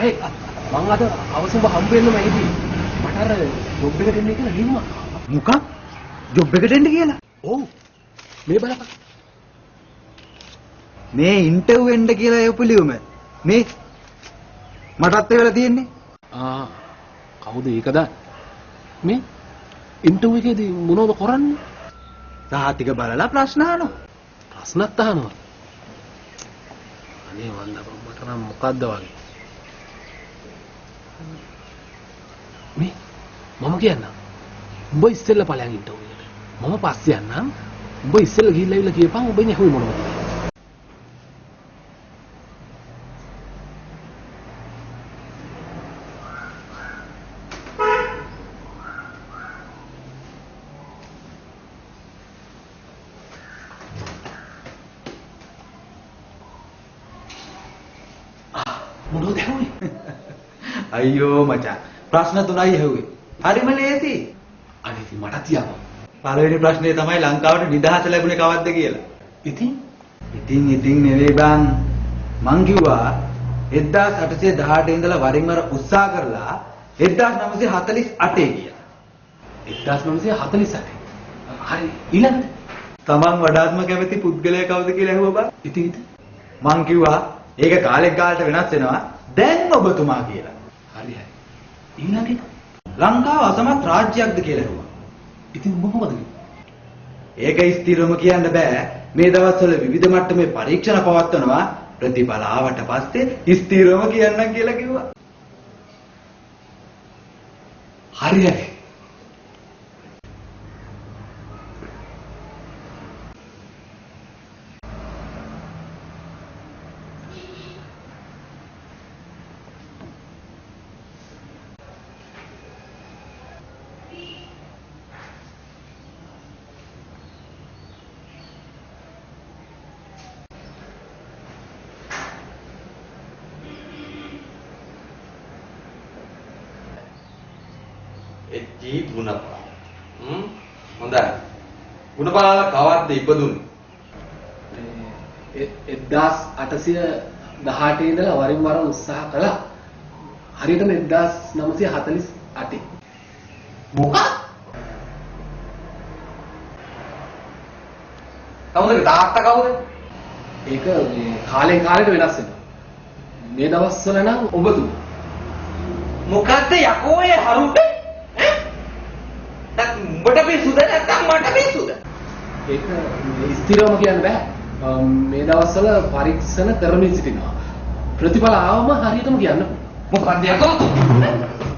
ඇයි මං අද හවස උඹ හම්බ වෙන්නම හිටියේ. මට අර ජොබ් එකට එන්න කියලා ලියුමක් ආවා. මොකක්? ජොබ් එකට එන්න කියලා? ඔව්. මේ බලපන්. මේ ඉන්ටර්වයුව එන්න කියලා එවපු ලියුම. මේ මටත් ඒ වෙලා තියෙන්නේ. ආ කවුද ඒක දාන්නේ? මේ ඉන්ටර්වයුව එකේදී මොනවද කරන්නේ? සහතික බලලා ප්‍රශ්න අහනවා. ප්‍රශ්නත් අහනවා. අනේ වන්දා මට නම් මොකද්ද වගේ. මේ මම කියන්නම්. උඹ ඉස්සෙල්ලා ඵලයන් ඉන්ටර්වයුව එකට. මම පස්සේ යන්නම්. උඹ ඉස්සෙල්ලා ගිහිල්ලා ඇවිල්ලා කියපන් උඹ ඉන්නේ ඇහුවේ මොනවද කියලා. මොනවද ඇහුවේ? අයියෝ මචං ප්‍රශ්න තුනයි ඇහුවේ. හරිම ලේසි. අනේ ඉතින් මටත් තියාපන්. පළවෙනි ප්‍රශ්නේ තමයි ලංකාවට නිදහස ලැබුණේ කවද්ද කියලා. ඉතින් ඉතින් නෙවෙයි බං. මං කිව්වා 1818 ඉඳලා වරින් වර උත්සාහ කරලා 1948 කියලා. 1948. හරි ඊළඟට තමන් වඩාත්ම කැමති පුද්ගලයා කවුද කියලා ඇහුවා බං. ඉතින් ඉතින් මං කිව්වා ඒක කාලෙක් ගාලට වෙනස් වෙනවා දැන් ඔබතුමා කියලා. හරි හරි. ඊළඟ එක ලංකාව අසමත් රාජ්‍යයක්ද කියලා ඇහුවා. ඉතින් උඹ මොකද කිව්වේ? ඒක ස්ථිරවම කියන්න බෑ. මේ දවස්වල විවිධ මට්ටමේ පරීක්ෂණ පවත්වනවා. ප්‍රතිඵල ආවට පස්සේ ස්ථිරවම කියන්නම් කියලා කිව්වා. හරි හරි. එච්.ජී. ගුණපාල. හොඳයි. ගුණපාල කවද්ද ඉපදුනේ? 1818 ඉඳලා වරින් වර උත්සාහ කළා. හරියටම 1948. මොකක්? කවුද තාත්තා කවුද? ඒක මේ කාලෙන් කාලෙට වෙනස් වෙනවා. මේ දවස්වල නම් ඔබතුමා. මොකද්ද යකෝ ඒ හරුට? ඈ? උඹට පිස්සුද නැත්නම් මට පිස්සුද? ඒක ස්ථිරවම කියන්න බෑ. මේ දවස්වල පරීක්ෂණ කරමින් සිටිනවා. ප්‍රතිඵල ආවම හරියටම කියන්න පුළුවන්. මොකද්ද යකෝ?